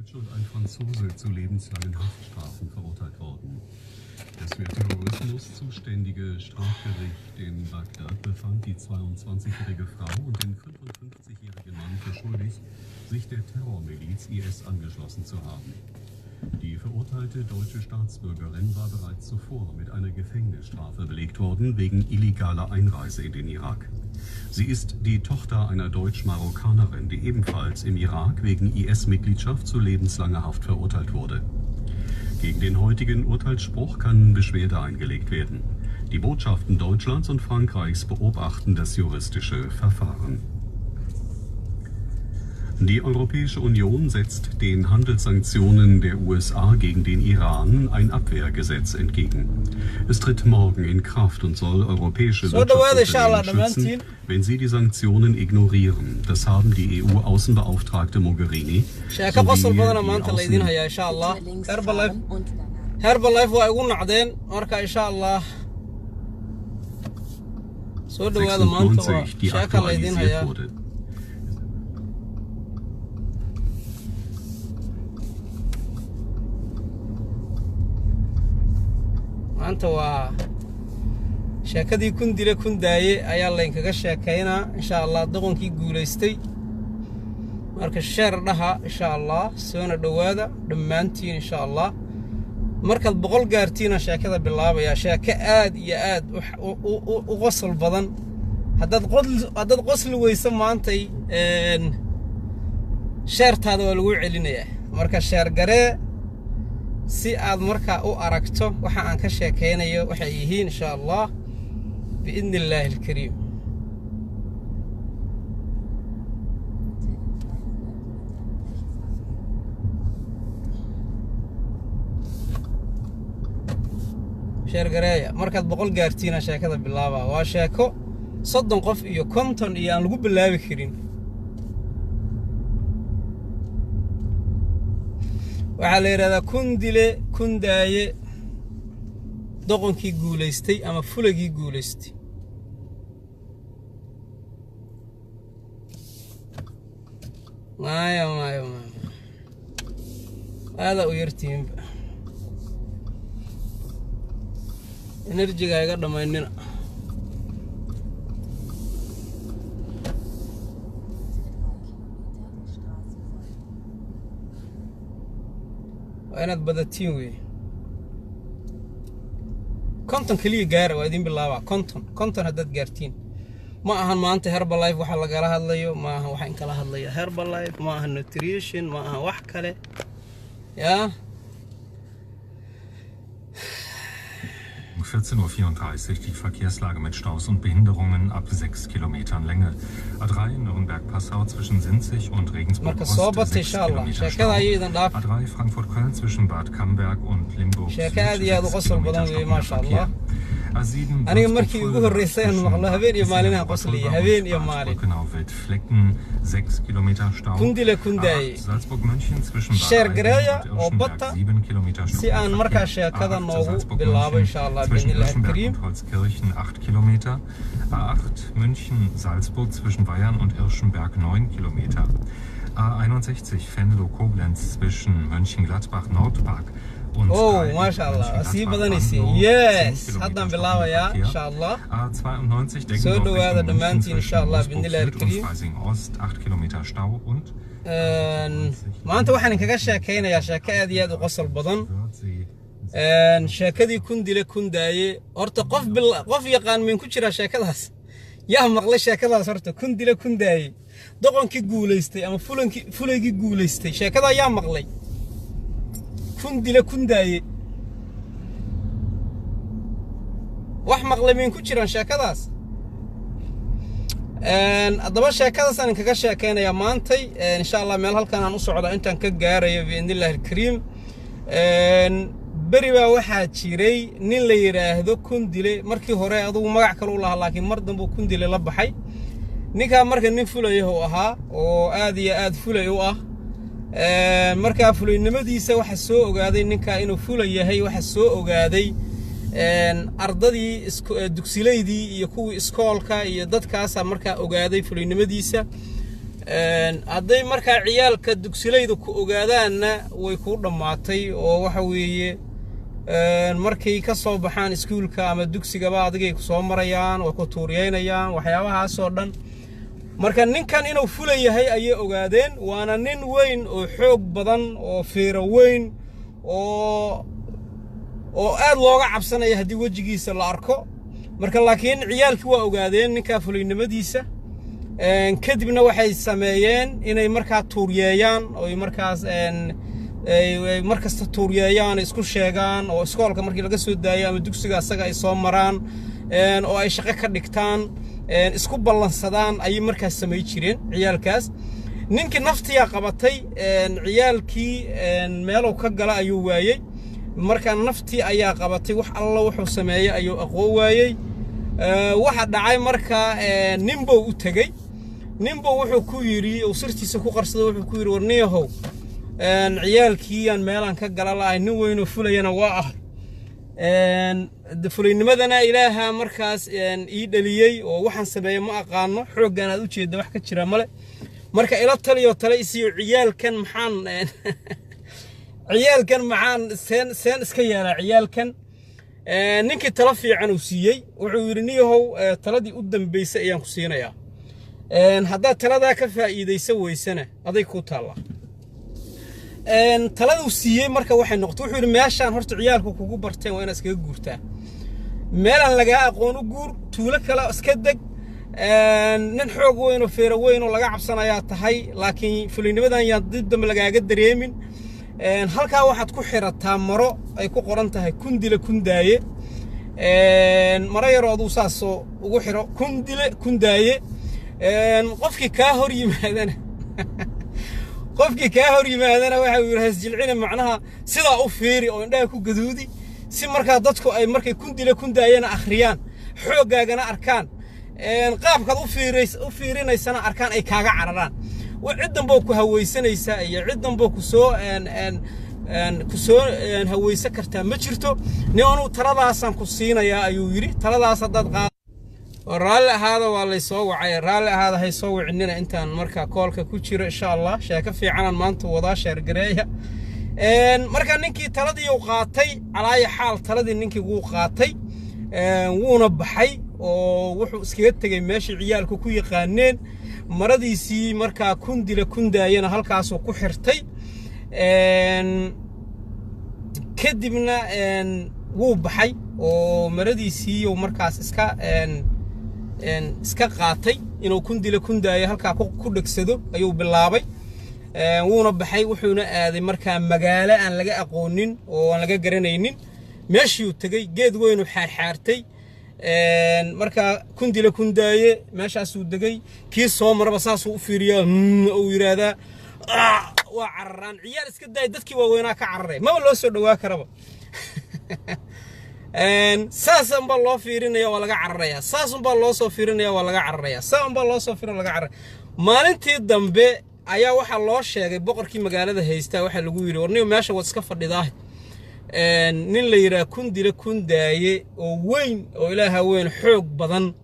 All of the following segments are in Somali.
Und ein Franzose zu lebenslangen Haftstrafen verurteilt worden. Das für Terrorismus zuständige Strafgericht in Bagdad befand die 22-jährige Frau und den 55-jährigen Mann für schuldig, sich der Terrormiliz IS angeschlossen zu haben. Die verurteilte deutsche Staatsbürgerin war bereits zuvor mit einer Gefängnisstrafe belegt worden wegen illegaler Einreise in den Irak. Sie ist die Tochter einer Deutsch-Marokkanerin, die ebenfalls im Irak wegen IS-Mitgliedschaft zu lebenslanger Haft verurteilt wurde. Gegen den heutigen Urteilsspruch kann Beschwerde eingelegt werden. Die Botschaften Deutschlands und Frankreichs beobachten das juristische Verfahren. Die Europäische Union setzt den Handelssanktionen der USA gegen den Iran ein Abwehrgesetz entgegen. Es tritt morgen in Kraft und soll europäische Soo dhawaada, insha Allah, Wirtschaftsunternehmen schützen, dhammaantiin. Wenn sie die Sanktionen ignorieren. Das haben die EU-Außenbeauftragte Mogherini Sheeko qosol sowie badana die maanta laydin Außen hayaa, insha Allah. Links Herbalife fahren und danach Herbalife waa igu nacdeen. Marka, insha Allah, soo dhawaada. Maanta waa 96, die sheeka laydin aktualisiert hayaa. Wurde. Maanta waa sheekadii kun dile kun daaye ayaa laynkaga sheekaynaa, insha Allah, doqonkii guulaystay. Marka share dhaha, insha Allah, soona dhowaada dhammaantiin, insha Allah. Markaad 100 gaartiina sheekada bilaabaya. Sheeko aad iyo aad u qosol badan. Haddaad qosli weyso maantay, share-taada waa lagu celinayaa. Marka share garee si aad markaa u aragto waxa aan ka sheekaynayo waxay yihiin, insha Allah, biidni illaahi alkariim. Bitte in 200 Metern rechts abbiegen. Share gareeya. Markaad 100 gaartiina sheekada bilaaba. Waa sheeko 30 qof iyo 50 iyo aan lagu bilaabi karin. Waxaa la yidhahdaa kun dile kun daaye, doqonkii guulaystay ama fulagii guulaystay. Maya, maya, maya, aadaa u yartihiinba. Energy-ga iga dhammaynina. Bitte in 9 Kilometern der Straße folgen. Waa inaad badatiin wey. 50 keliya gaara, waa idin bilaabaa. 50, 50 haddaad gaartiin. Ma ahan maanta Herbalife waxa lagala hadlayo, ma ahan waxa in kala hadlayo Herbalife, ma ahan nutrition, ma ahan wax kale yaa. 14.34 Uhr die Verkehrslage mit Staus und Behinderungen ab 6 Kilometern Länge. A3 Nürnberg-Passau zwischen Sinzig und Regensburg Marka soo Ost bata, 6 insha Allah. Kilometer Sheekada Stau. ayay idin dhaaf. A3 Frankfurt-Köln zwischen Bad Camberg und Limburg Sheeko Süd aad iyo aad u 6 qosol badan Kilometer weeye, stockender maasha Allah. Verkehr. A7 Aniga markii ugu Würzburg-Fulda horreysay aan zwischen maqlo, Bad habeen iyo maalin aan Kissingen qosliyay, und habeen iyo Bad maalin. Brückenau-Wildflecken 6 Kilometer Stau. Kun dile kun daaye. A8 Salzburg-München zwischen Bad Share Aibling gareeya und oo Irschenberg bata 7 Kilometer si stockender aan markaa Verkehr. sheekada A8 noogu Salzburg-München bilaabo, insha Allah, zwischen biidnillahi Irschenberg alkariim. und Holzkirchen 8 Kilometer. A8 München-Salzburg zwischen Weyarn und Irschenberg 9 Kilometer. A61 Venlo-Koblenz zwischen Mönchengladbach-Nordpark und Oh, Dreieck maasha Allah, waa sii badanaysiin. Mönchengladbach-Wanlo 10 Yes, Kilometer haddaan stockender bilaabayaa, Verkehr. insha Allah. A92 Soo Deggendorf dhawaada Richtung München dhammaantiin, insha zwischen Allah, Moosburg biidnillahi Süd und alkariim. Freising Ost 8 Kilometer Stau und Maanta waxaan kaga sheekaynayaa sheeko aad iyo aad u qosol badan. Wörthsee Sheekadii kun dile kun daaye. Horta qof bil qof yaqaan min ku jira sheekadaas? Yaa maqlay sheekadaas horta, kun dile kun daaye, doqonkii guulaystay ama fulankii fulaygii guulaystay? Sheekadaa yaa maqlay, kun dile kun daaye? Wax maqlay min ku jiraan sheekadaas? Haddaba sheekadaasaan kaga sheekaynayaa maantay, insha Allah. Meel halkan aan u socda intaan ka gaarayo, biidnillahi alkariim. Beri baa waxaa jiray nin la yidhaahdo Kundile. Markii hore adugu magac kale u lahaa, laakiin mar dambe Kundile la baxay ninkaa. Marka nin fulayah u ahaa oo aad iyo aad fulay u ah. Markaa fulaynimadiisa waxa soo ogaaday, ninkaa inuu fulay yahay waxa soo ogaaday ardadii dugsileydii iyo kuwii iskoolka iyo dadkaasa markaa ogaaday fulaynimadiisa. Hadday markaa ciyaalka dugsilayda ku ogaadaanna, way kuu dhammaatay. Oo waxa weeye, markay ka soo baxaan iskuulka ama dugsigaba, adigay ku soo marayaan, way ku tuuriyeynayaan, waxyaabahaasoo dhan. Marka ninkan inuu fula yahay ayay ogaadeen, waana nin weyn oo xoog badan oo fiiro weyn oo aad looga cabsanaya haddii wejigiisa la arko. Marka laakiin ciyaalkii waa ogaadeen ninkaa fulaynimadiisa. Kadibna waxay sameeyeen inay markaa tuuryeeyaan, oy markaas ay mar kasta tuuryeeyaan, isku sheegaan, oo iskoolka markii laga soo daayo ama dugsiga asaga ay soo maraan, oo ay shaqo ka dhigtaan, isku ballansadaan ayay markaas samay jireen ciyaalkaas. Ninkii naftiyaa qabatay. Ciyaalkii meelow ka gala ayuu waayey. Marka naftii ayaa qabatay, wax alla wuxuu sameeyey ayuu aqoon waayey. Waxa dhacay marka, ninbuu u tegey. Ninbuu wuxuu ku yidhi, uu sirtiisa ku qarsaday, wuxuu ku yidhi: "Warniyahow, ciyaalkii aan meelaan ka gala la'ahay, nin weynoo fulayana waa ah, fulaynimadana Ilaaha markaas ii dhaliyey, oo waxaan sameeyey ma aqaano, xooggan aad u jeedda wax ka jira male. Marka ila taliyo, tale isiyo, ciyaalkan maxaan seen iska yeelaa ciyaalkan?" Ninkii talo fiican uu siiyey. Wuxuu yidhi: "Niyahow, taladii u dambaysay ayaan ku siinayaa. Haddaad taladaa ka faa'iidaysan weysana, aday kuu taallaa." Taladuu siiyey marka waxay noqotay, wuxuu yidhi: "Meeshaan horta ciyaalku kugu barteen waa inaad iskaga guurtaa, meelaan lagaa aqoon u guur, tuulo kale iska deg. Nin xoog weyn oo feero weyn oo laga cabsanayaa tahay, laakiin fulaynimadan yaan dib dambe lagaaga dareemin. Halkaa waxaad ku xirataa maro ay ku qoran tahay 'Kun dile kun daaye'. Maro yaroo aduu saasoo ugu xiro 'Kun dile kun daaye'. Qofkii kaa hor yimaadana, waxa uu yidhi, hasjilcina, macnaha sidaa u fiiri oo indhaha ku gaduudi, si markaa dadku ay markay 'Kun dile kun daayena akhriyaan, xooggaagana arkaan, qaabkaad u fiirinaysana arkaan, ay kaaga cararaan. Ciddan boo ku hawaysanaysaa iyo ciddan boo ku soo hawaysan kartaa ma jirto. Nin anuu taladaasaan ku siinayaa," ayuu yidhi. "Taladaas haddaad qaad." Raalli ahaada, waa lay soo wacay. Raalli ahaada, hay soo wicinina intaan marka call-ka ku jiro. Insha Allah sheeko fiicanaan maanta wadaa, share gareeya. Marka ninkii taladii uu qaatay, calaaya xaal taladii ninkii wuu qaatay, wuuna baxay oo wuxuu iskaga tegey meeshii ciyaalku ku yaqaaneen. Maradiisii markaa 'Kun dila kun daayana' halkaasuu ku xirtay. Kadibna wuu baxay oo maradiisii uu markaas iska qaatay, inuu 'Kun dila kun daayo' halkaa ku dhegsado ayuu bilaabay. Wuuna baxay, wuxuuna aaday markaa magaalo aan laga aqoonin oo aan laga garanaynin. Meeshiiuu tegey, geed weynuu xaarxaartay. Markaa 'Kun dila kun daaye' meeshaasuu degay. Kii soo maraba saasuu u fiiriyaa, uu yidhaahdaa, waa cararaan. Ciyaal iska daaya, dadkii waaweynaa ka cararay, maba loo soo dhowaa karaba. Saas unbaa loo fiirinaya, waa laga cararaya. Saas unbaa loo soo fiirinaya, waa laga cararaya. Saa unbaa loo soo fiirin, laga cararaya. Maalintii dambe ayaa waxaa loo sheegay boqorkii magaalada haystaa. Waxaa lagu yidhi: "Warniyo, meesha waad iska fadhidaa, nin la yidhaha 'Kun dila kun daaye' oo weyn oo Ilaaha weyn xoog badan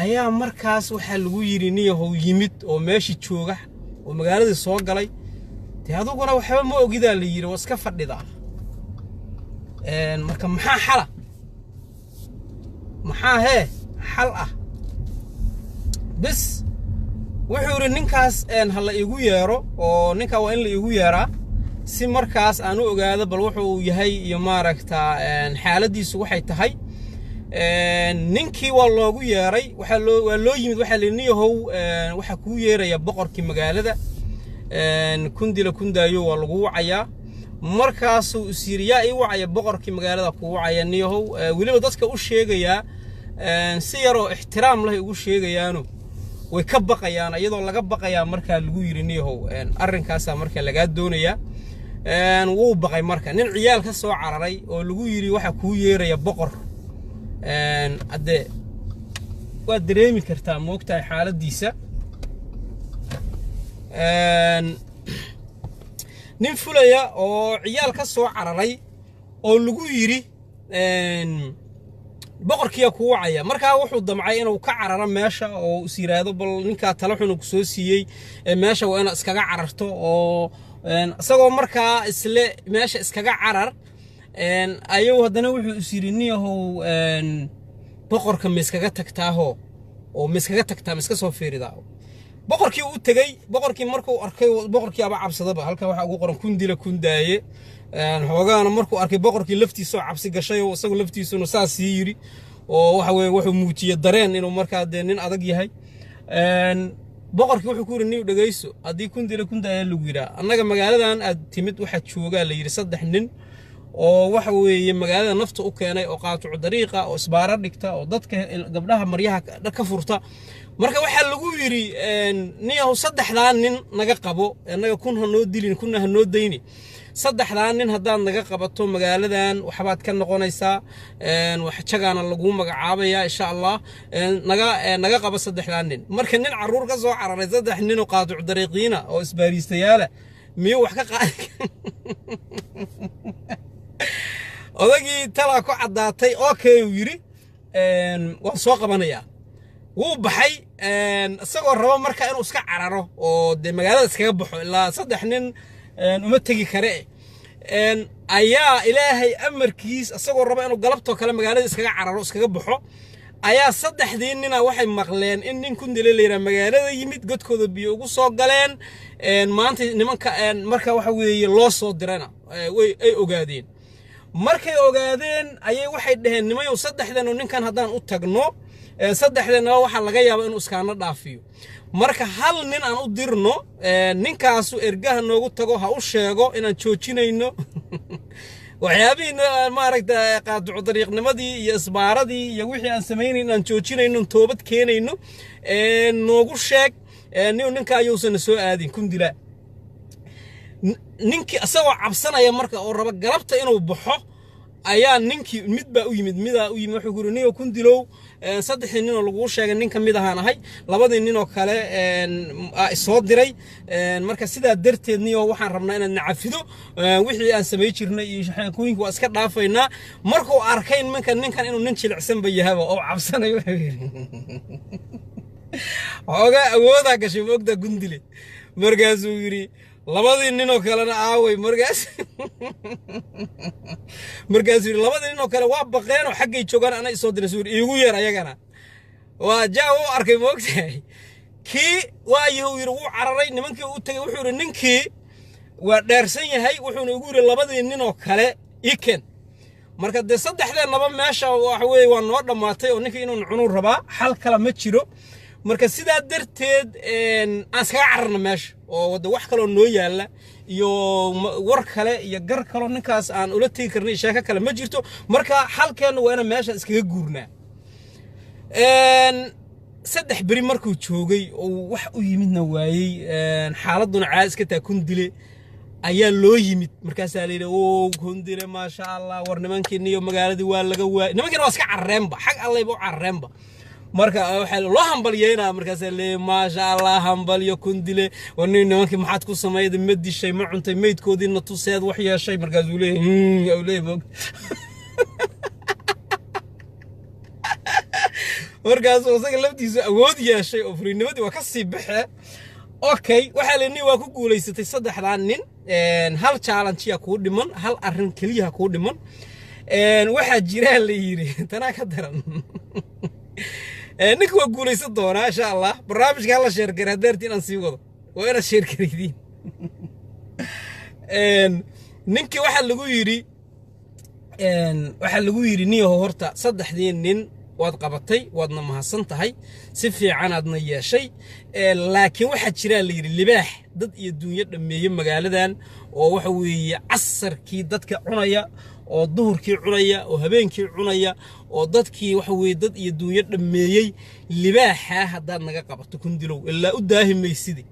ayaa markaas waxaa lagu yidhi niyahow yimid oo meeshii jooga oo magaaladii soo galay. Dee aduguna waxba ma ogidaa," la yidhi, "waa iska fadhidaa. Marka maxaa xala? Maxaa hee xal ah?" Bis, wuxuu yidhi: "Ninkaas ha la iigu yeero, oo ninkaa waa in la iigu yeeraa, si markaas aan u ogaado bal wuxuu yahay iyo maaragtaa xaaladdiisu waxay tahay." Ninkii waa loogu yeeray, waxaa loo waa loo yimid. Waxaa la yidhi: "Niyahow, waxaa kuu yeeraya boqorkii magaalada, 'Kun dila kun daayo' waa lagu wacayaa." Markaasuu is yidhi: "Yaa ii wacaya?" "Boqorkii magaalada kuu wacaya, niyahow." Weliba dadka u sheegayaa si yaroo ixtiraam leh ugu sheegayaano way ka baqayaan. Iyadoo laga baqayaa markaa lagu yidhi: "Niyahow, arrinkaasaa marka lagaa doonayaa." Wuu baqay. Marka nin ciyaal ka soo cararay oo lagu yidhi waxaa kuu yeeraya boqor, haddee waad dareemi kartaa, moogtahay, xaaladdiisa. Nin fulaya oo ciyaal ka soo cararay oo lagu yidhi Boqorkiyaa kuu wacaya. Markaa wuxuu damcay inuu ka cararo meesha oo is yiraahdo, bal ninkaa talo xun ku soo siiyey, meesha waa inaad iskaga cararto. Oo isagoo markaa isle meesha iskaga carar ayuu haddana wuxuu is yidhi, niyahow, boqorka ma iskaga tagtaaho oo ma iskaga tagtaa, ma iska soo fiiridaa? Boqorkii u tegey. Boqorkii markuu arkay, boqorkii aba cabsadaba. Halkan waxaa ugu qoran kun dila kun daaye. Xoogaana markuu arkay boqorkii laftiisoo cabsi gashay oo isagu laftiisuna saas sii yidhi, oo waxa weeye wuxuu muujiyey dareen inuu markaa dee nin adag yahay. Boqorkii wuxuu ku yidhi, niw, dhegayso, haddii kun dila kun daaye lagu yidhaa, annaga magaaladan aad timid waxaa joogaa la yidhi saddex nin oo waxa weeye magaalada nafta u keenay oo qaatucu dariiqa oo isbaaro dhigta oo dadka gabdhaha maryaha ka furta. Marka waxaa lagu yidhi, niyahow, saddexdaa nin naga qabo, annaga kun ha noo dilin, kunna ha noo dayni. Saddexdaa nin haddaad naga qabato, magaaladan waxbaad ka noqonaysaa, wax jagaana laguu magacaabaya, insha Allah. Naga qabo saddexdaa nin. Marka nin caruur ka soo cararay saddex nin oo qaatuc dariiqiina oo isbaariistayaala miyuu wax ka qaadi? Odagii talaa ku caddaatay. Okay, uu yidhi, waan soo qabanayaa. Wuu baxay isagoo rabo marka inuu iska cararo oo dee magaalada iskaga baxo, ilaa saddex nin uma tegi kare. Ayaa Ilaahay amarkiis, isagoo rabo inuu galabtoo kale magaalada iskaga cararo, iskaga baxo, ayaa saddexdii nina waxay maqleen in nin Kundile la yidhaha magaalada yimid, godkooda biyo ugu soo galeen maanta nimanka. Marka waxa weeye loo soo dirana way ay ogaadeen. Markay ogaadeen ayay waxay dhaheen, nimayow, saddexdan oo ninkan haddaan u tagno, saddexdanaba waxaa laga yaabaa inuu iskaana dhaafiyo. Marka hal nin aan u dirno, ninkaasu ergaha noogu tago, ha u sheego inaan joojinayno waxyaabihiina, maaragta, qaadicu dariiqnimadii iyo isbaaradii iyo wixii aan samaynayn inaan joojinayno, toobad keenayno noogu sheeg. Ninka ayuusan soo aadin Kundila. Ninkii isagoo cabsanaya marka oo raba galabta inuu baxo ayaa ninkii mid baa u yimid, midaa u yimid. Wuxuu ku yidhi, niyow Kundilow, saddexdii ninoo laguu sheegay nin ka mid ahaan ahay, labadii ninoo kale isoo diray. Marka sidaa darteed, niyo, waxaan rabnaa inaad nacafido, wixii aan samay jirnay iyo sheekooyinka waa iska dhaafaynaa. Markuu arkay ninka ninkan inuu nin jilicsanba yahaba oo cabsanayo, wuxuu yidhi, xoogaa awoodaa gashay moogtaa Gundile. Markaasuu yidhi, labadii ninoo kalena aaway? Markaasuu yidhi, labadii ninoo kale waa baqeen oo xaggay joogaan, ana isoo diray. Suu yidhi, iigu yeer ayagana. Waa jaa u arkay moogtahay kii waayahu yidhi. Wuu cararay, nimankii u tegey. Wuxuu yidhi, ninkii waa dheersan yahay, wuxuuna igu yidhi, labadii ninoo kale ii keen. Marka dee saddexdeennaba meesha waxa weeye waa noo dhammaatay oo ninkii inuu cunuu rabaa, xal kale ma jiro. Marka sidaa darteed aan iskaga cararna meesha oo wada wax kaloo noo yaalla iyo war kale iyo gar kaloo ninkaas aan ula tegi karnay, sheeko kale ma jirto. Marka xalkeenna waa inaan meesha iskaga guurnaa. 3 beri markuu joogay oo wax u yimidna waayey, xaaladduna caadi iska taa, Kundile ayaa loo yimid. Markaasaa la yidhi, o Kundile, maasha Allah, war nimankiiniyo magaaladii waa laga waayey. Nimankiina waa iska carareenba, xag allayba u carareenba. Marka waxaa loo hambalyeynaa. Markaasaa leeyahay, maasha Allah, hambalyo Kundile, war nin nimankii maxaad ku samayday? Ma dishay? Ma cuntay meydkoodiina? Tuseed wax yeeshay? Markaasuu leeyahay, uu leeyahay moogta. Markaasuu isaga laftiisu awood yeeshay oo furiinimadii waa ka sii baxee. Okay, waxaa la waa ku guulaysatay saddexdaa nin. Hal challenge kuu dhiman, hal arrin keliyaha kuu dhiman. Waxaa jiraa la yidhi tanaa ka daran. Ninka waa guulaysan doonaa, insha Allah. Barnaamijka hala share gare haddaartiin aan sii wado, waa inaad share garaydiin. Ninkii waxaa lagu yidhi, niyaho, horta saddexdii nin waad qabatay, waadna mahadsan tahay, si fiicanaadna yeeshay, laakiin waxaa jiraa la yidhi libaax dad iyo dunyo dhammeeye magaaladan, oo waxa weeye casarkii dadka cunaya oo duhurkii cunaya oo habeenkii cunaya oo dadkii waxa weeye dad iyo dunyo dhammeeyey. Libaaxaa haddaad naga qabato, Kundilow, ilaa u daahi maysidi,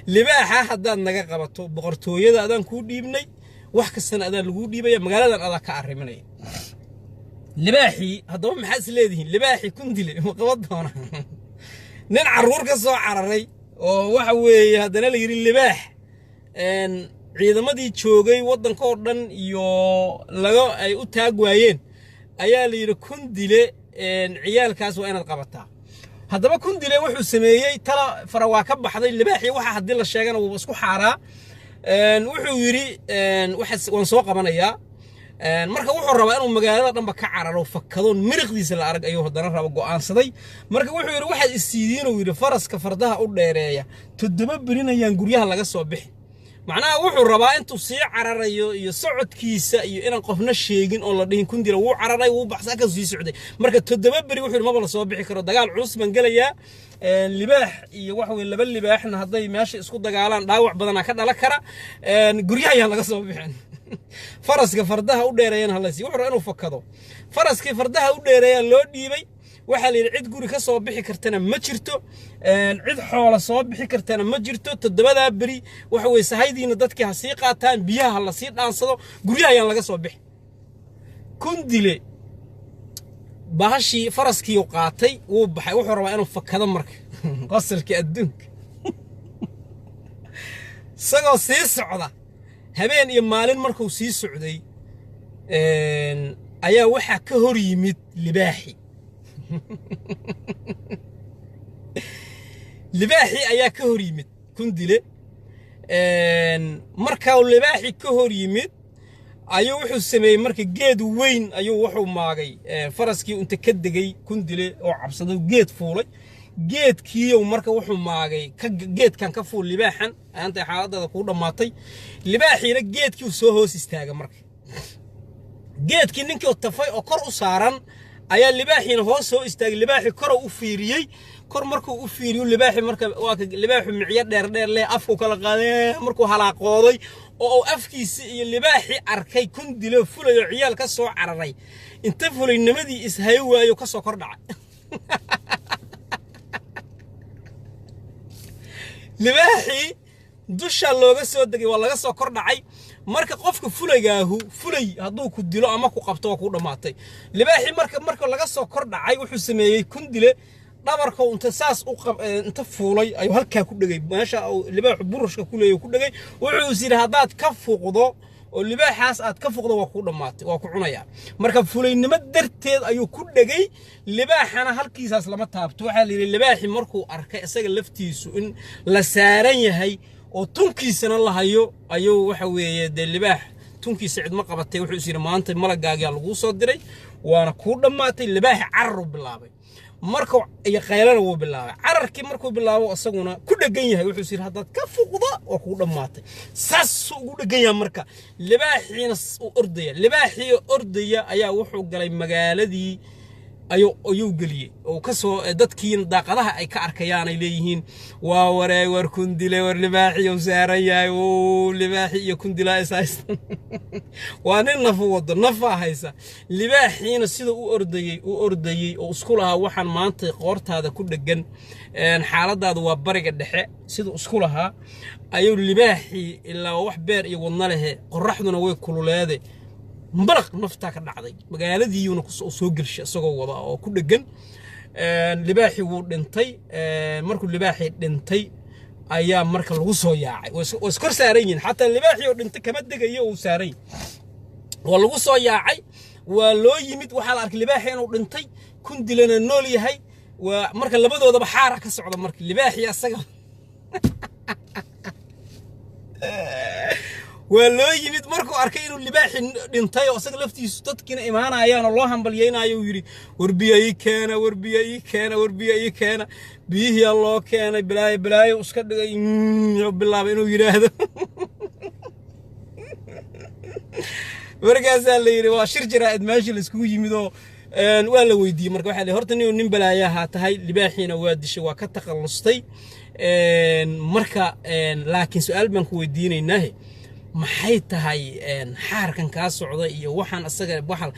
libaaxa haddaad naga qabato, boqortooyada adaan kuu dhiibnay, wax kastana adaa laguu dhiibaya, magaaladan adaa ka arriminaya. Libaaxii haddaba maxaa is leedihiin? Libaaxii Kundile ma qaban doona? Nin carruur ka soo cararay oo waxa weeye haddana la yidhi libaax. Ciidamadii joogay waddanka oo dhan iyo laga ay u taag waayeen ayaa la yidhi, Kundile, ciyaalkaas waa inaad qabataa. Haddaba Kundile wuxuu sameeyey tala fara waa ka baxday. Libaaxii waxa haddii la sheegana wuu isku xaaraa. Wuxuu yidhi, waan soo qabanayaa. Marka wuxuu rabaa inuu magaalada dhanba ka cararo, fakadoon miriqdiisa la arag ayuu haddana raba go'aansaday. Marka wuxuu yidhi, waxaad isiidiin, uu yidhi, faraska fardaha u dheereeya, 7 berinayaan guryaha laga soo bixi. Macnaha wuxuu rabaa intuu sii cararayo iyo socodkiisa iyo inaan qofna sheegin oon la dhihin Kundila wuu cararay, wuu baxsa, ka sii socday. Marka 7 beri wuxuu yidhi maba la soo bixi karo, dagaal culus baan gelayaa. Libaax iyo waxa weye laba libaaxna hadday meesha isku dagaalaan dhaawac badanaa ka dhalan kara. Guryaha ayaan laga soo bixin, faraska fardaha u dheereeyana halaysi. Wuxuu rabaa inuu fakado. Faraskii fardaha u dheereeyaa loo dhiibay. Waxaa la yidhi, cid guri ka soo bixi kartana ma jirto, cid xoola soo bixi kartana ma jirto 7daa beri. Waxa weye sahaydiina dadkii ha sii qaataan, biyaha ha la sii dhaansado, guryaha ayaan laga soo bixi. Kundile bahashii faraskii qaatay, wuu baxay. Wuxuu rabaa inuu fakado. Marka qosolkii adduunka, isagoo sii socda habeen iyo maalin markuu sii socday ayaa waxaa ka hor yimid libaaxi. Libaaxii ayaa ka hor yimid Kundile. Marka uu libaaxii ka hor yimid ayuu wuxuu sameeyey, marka geed weyn ayuu wuxuu maagay faraskii inta ka degay Kundile oo cabsaday, geed fuulay. Geedkiiyow marka wuxuu maagay ka geedkan ka fuul libaaxan, aantay xaaladada kuu dhammaatay. Libaaxiina geedkii soo hoos istaaga. Marka geedkii ninkii tafay oo kor u saaran ayaa libaaxiina hoos soo istaagay. Libaaxii kor u fiiriyey. Kor markuu u fiiriyo libaaxi, marka waa ka libaaxu micyo dheer dheer leh, afku kala qaaday. Markuu halaaqooday oo uu afkiisi iyo libaaxii arkay Kundilo fulayo ciyaal ka soo cararay, inta fulaynimadii ishayo waayo ka soo kor dhacay. Libaaxii dusha looga soo degay, waa laga soo kor dhacay. Marka qofka fulaygaahu fulay hadduu ku dilo ama ku qabto waa kuu dhammaatay. Libaaxii marka laga soo kor dhacay wuxuu sameeyey Kundile, dhabarka inta saas u inta fuulay ayuu halkaa ku dhegay, meesha libaaxu burushka ku leeyahay ku dhegay. Wuxuu is yidhi, haddaad ka fuuqdo oo libaaxaas aad ka fuqdo waa kuu dhammaatay, waa ku cunayaa. Marka fulaynimo darteed ayuu ku dhegay. Libaaxana halkiisaas lama taabto. Waxaa la yidhi, libaaxi markuu arkay isaga laftiisu in la saaran yahay oo tunkiisana la hayo ayuu waxa weeye dee libaax tunkiisa cidma qabatay. Wuxuu is yidhi, maanta malagaagaa laguu soo diray, waana kuu dhammaatay. Libaaxi cararu bilaabay markuu iyo qaylana wuu bilaabay. Cararkii markuu bilaabo isaguna ku dhegan yahay. Wuxuu yidhi, haddaad ka fuqdo waa kuu dhammaatay. Saasuu ugu dhegan yahay. Marka libaaxiina uu ordaya, libaaxii ordaya ayaa wuxuu galay magaaladii ayuu geliyey oo ka soo dadkiina daaqadaha ay ka arkayaan ay leeyihiin, waa waree, war Kundile, war libaaxii uu saaran yahay, uu libaaxi iyo Kundilaa is haysta, waa nin nafu wado, nafaa haysa. Libaaxiina sida u ordayey u ordayey oo isku lahaa waxaan maanta qoortaada ku dhegan, xaaladaadu waa bariga dhexe, siduu isku lahaa ayuu libaaxii ilaa wax beer iyo wadna lehe, qorraxduna way kululeede, malaq naftaa ka dhacday. Magaaladiiyuuna soo gelshay isagoo wada oo ku dhegan. Libaaxii wuu dhintay. Markuu libaaxii dhintay ayaa marka lagu soo yaacay. Way iskor saaran yihiin, xataa libaaxii oo dhintay kama degayo, uu saaran yahay. Waa lagu soo yaacay, waa loo yimid. Waxaa la arkay libaaxii inuu dhintay, Kundilana nool yahay. Waa marka labadoodaba xaara ka socda. Marka libaaxii asaga waa loo yimid. Markuu arkay inuu libaaxi dhintay oo isaga laftiisu dadkiina imaanayaan oo loo hambalyeynaayo, uu yidhi, war biyo ii keena, war biyo ii keena, war biyo ii keena. Biyihiyaa loo keenay. Balaayo balaayo iska dhigay, wuxuu bilaabay inuu yidhaahdo. Markaasaa la yidhi, waa shir jaraa'id meeshii la iskugu yimid oo waa la weydiiyey. Marka waxaa la yidhi, horta nin balaayaha tahay, libaaxiina waa dishay, waa ka takallustay. Marka laakiin su-aal baan ku weydiinaynaahe, maxay tahay xaarkan kaa socda iyo waxaan asaga waxaan?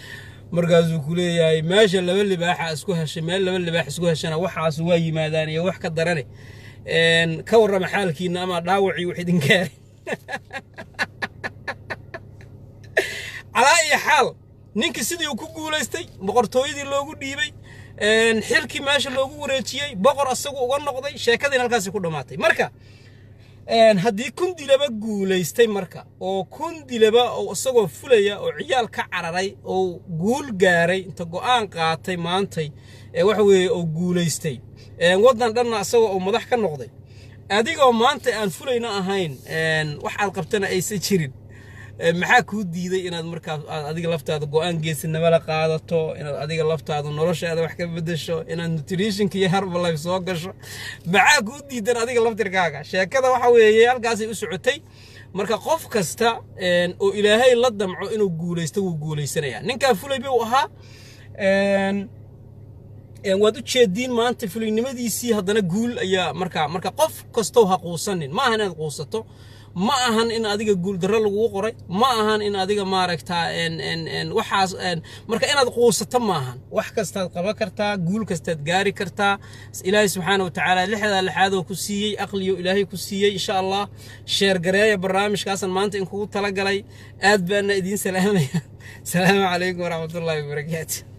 Markaasuu ku leeyahay, meesha laba libaaxa isku heshay, meel laba libaax isku heshana waxaas waa yimaadaan iyo wax ka darane. Ka warrama xaalkiina ama dhaawacii wax idin gaaray? Calaa iyo xaal, ninkii sidii uu ku guulaystay, boqortooyadii loogu dhiibay, xilkii meesha loogu wareejiyey, boqor asagu uga noqday, sheekadiina halkaasi ku dhammaatay. Marka Haddii Kundilaba guulaystay marka, oo Kundilaba oo isagoo fulaya oo ciyaal ka cararay oo guul gaaray, inta go'aan qaatay maantay ee waxa weeye oo guulaystay, waddan dhanna isagoo oo madax ka noqday, adigoo maanta aan fulayna ahayn, wax aad qabtana aysan jirin, maxaa kuu diiday inaad markaas aad adiga laftaada go'aan geesinimo la qaadato, inaad adiga laftaada noloshaada wax ka bedesho, inaad nutritionka iyo Herbalife soo gasho? Maxaa kuu diidan adiga laftirkaaga? Sheekada waxa weeye halkaasay u socotay. Marka qof kasta oo Ilaahay la damco inuu guulaysto wuu guulaysanayaa. Ninkaa fulay buu ahaa. Waad u jeediin maanta fulaynimadiisii, haddana guul ayaa marka qof kastow ha quusanin. Ma ahan inaad quusato, ma ahan in adiga guul darro lagugu qoray, ma ahan in adiga maaragtaa waxaas marka inaad quusato maahan. Wax kastaad qaban kartaa, guul kastaad gaari kartaa. Ilaahay subxaana wa tacaala lixdaa lixaadoo ku siiyey, aqliyo Ilaahay ku siiyey. Insha Allah share gareeya barnaamijkaasan maanta in kugu talagalay. Aad baana idiin salaamaya. Salaamu calaykum waraxmatullaahi wabarakaatu.